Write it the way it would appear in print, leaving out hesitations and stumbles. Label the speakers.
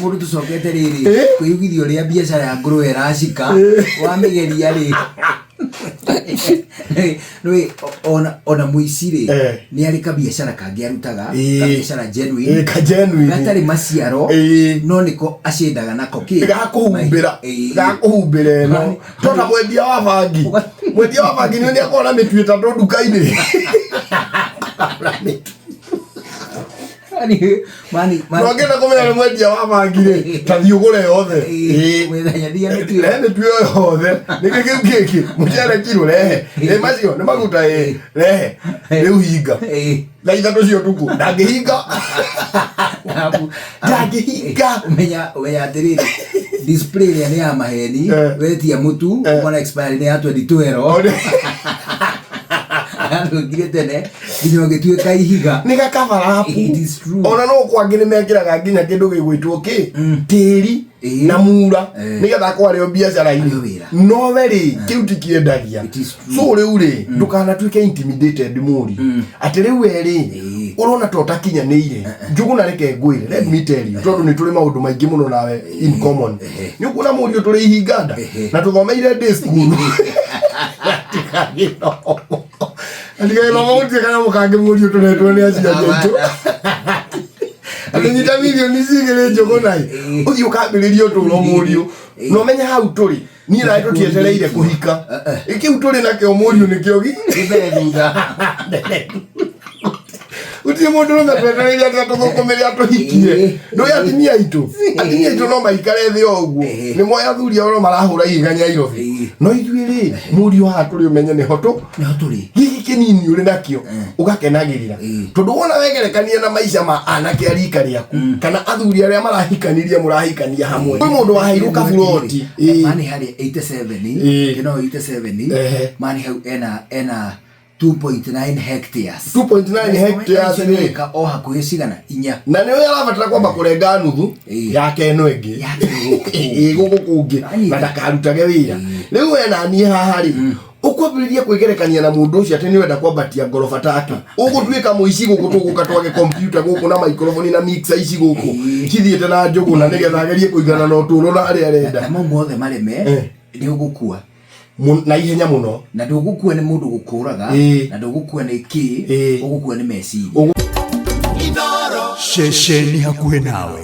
Speaker 1: Mũndũ tũcokete rĩrĩ
Speaker 2: Eh?
Speaker 1: kwĩiguithia ũrĩa biacara ya ngũrũwe ĩracika wamĩgeria rĩ. Nĩũĩ, ona mũici rĩ,
Speaker 2: Eh.
Speaker 1: nĩ arĩ kabiacara kangĩ arutaga,
Speaker 2: Ĩĩ.
Speaker 1: kabiacara genuine,
Speaker 2: Ĩĩ, ka genuine.
Speaker 1: gatarĩ maciaro,
Speaker 2: Ĩĩ.
Speaker 1: no nĩko acindaga nako kĩ
Speaker 2: Gakũhumbĩra.
Speaker 1: Ĩĩ.
Speaker 2: Gakũhumbĩra ĩno. Tona mwendia wa bangi. Mwendia wa bangi nĩ akoragwo na mĩtu ĩtatũ nduka-inĩ.
Speaker 1: Mani, mani,
Speaker 2: No angĩenda kũmenya nĩ mwendia wa bangi rĩ, ta thiĩ ũgũre yothe. Ĩĩ.
Speaker 1: Wĩthanya mĩtu ĩyo.
Speaker 2: Rehe mĩtu ĩyo yothe. Nĩkĩ kĩu kĩngĩ? Mũcere kiro rehe. Ĩ macio nĩ maguta ĩ rehe. Rĩu hinga.
Speaker 1: Ĩĩ.
Speaker 2: Thaa 3 cia ũtukũ ndangĩhinga. Ndangĩhinga.
Speaker 1: Ũmenya atĩrĩrĩ, display ĩrĩa nĩ ya maheni,
Speaker 2: Eh.
Speaker 1: wetia mũtu,
Speaker 2: Eh.
Speaker 1: ũkona expiry nĩ ya 2012. Athũkire tene nginya ũgĩtuĩka ihiga.
Speaker 2: Nĩ gakabarabu.
Speaker 1: It is true.
Speaker 2: Ona no kwangĩ nĩ mekĩraga nginya kĩndũ gĩgwĩtwo kĩ tĩri
Speaker 1: Ĩĩ.
Speaker 2: na mura
Speaker 1: Eh.
Speaker 2: nĩgetha kwarĩo biacara-inĩ.
Speaker 1: Arĩo wĩra.
Speaker 2: Nowe rĩ, kĩu tikĩendagia.
Speaker 1: It is true.
Speaker 2: So rĩu rĩ, ndũkanatuĩke intimidated mũri atĩ rĩu we rĩ,
Speaker 1: Ĩĩ.
Speaker 2: ũrona ta ũtakinyanĩire. Njũgũna, reke ngwĩre, let me tell you, tondũ nĩ tũrĩ maũndũ maingĩ mũno nawe in common. Nĩ ũkuona mũriũ tũrĩ ihinganda na tũthomeire day school. Ndigagĩthomo gũtirĩ kanyamũ kangĩ mũriũ tũretwo nĩ aciari aitũ. Akĩnyita mirioni 2 njũgũna ĩ, ũthiĩ ũkambĩrĩria ũtũũro mũriũ, na ũmenye hau tũrĩ niĩ nawe tũtietereire kũhika. Ĩ kĩu tũrĩ nakĩo mũriũ nĩkĩo gi
Speaker 1: Nĩ mbere thutha.
Speaker 2: Gũtirĩ mũndũ rũme twetereire atĩ atũthũkũmĩre atũhikie.
Speaker 1: Ĩĩ.
Speaker 2: Ndũĩ atumia aitũ no maikare thĩ o ũguo.
Speaker 1: Ĩĩ.
Speaker 2: Nĩ moĩ athuri ao no marahũra ihiga Nyairobi.
Speaker 1: Ĩĩ.
Speaker 2: No ithuĩ rĩ, mũriũ haha tũrĩ ũmenye nĩho tũ
Speaker 1: Nĩho tũrĩ.
Speaker 2: Gĩkĩ kĩnini ũrĩ nakĩo ũgakenagĩrĩra,
Speaker 1: Ĩĩ.
Speaker 2: tondũ wona wegerekania na maica ma anake a rika rĩaku kana athuri arĩa marahikanirie mũrahikania hamwe, kwĩ mũndũ waheirwo kaburoti. Ĩĩ.
Speaker 1: Mani harĩ 87.
Speaker 2: Ĩĩ.
Speaker 1: Kĩno 87.
Speaker 2: Ehe.
Speaker 1: Mani hau ena 2.9 hectares.
Speaker 2: 2.9 hectares
Speaker 1: Icio nĩ
Speaker 2: rĩ.
Speaker 1: ĩka o hakuhĩ cigana inya.
Speaker 2: Na nĩ ũrĩa arabatara kwamba kũrenga nuthu
Speaker 1: Ĩĩ.
Speaker 2: yake ĩno ĩngĩ.
Speaker 1: Yake gũkũ.
Speaker 2: Ĩĩ, gũkũ kũngĩ.
Speaker 1: Anyita.
Speaker 2: Na ndakarutage wĩra. Rĩu we na niĩ haha rĩ, ũkwambĩrĩria kwĩgerekania na mũndũ ũcio atĩ nĩ ũrenda kwambatia ngoroba take, ũgũtuĩka mũici. Gũkũ tũgũka twage kompiuta gũkũ na microphone na mixer ici gũkũ cithiĩte na njũgũ na nĩgetha agerie kũigana na ũtũũro na harĩa arenda.
Speaker 1: Na mau mothe mareme,
Speaker 2: Eh.
Speaker 1: nĩ ũgũkua.
Speaker 2: Na ihenya mũno.
Speaker 1: Na ndũgũkua nĩ mũndũ gũkũraga,
Speaker 2: Ĩĩ.
Speaker 1: na ndũgũkua nĩ kĩ,
Speaker 2: Ĩĩ.
Speaker 1: ũgũkua nĩ meciria.
Speaker 3: Ceceni hakuhĩ nawe.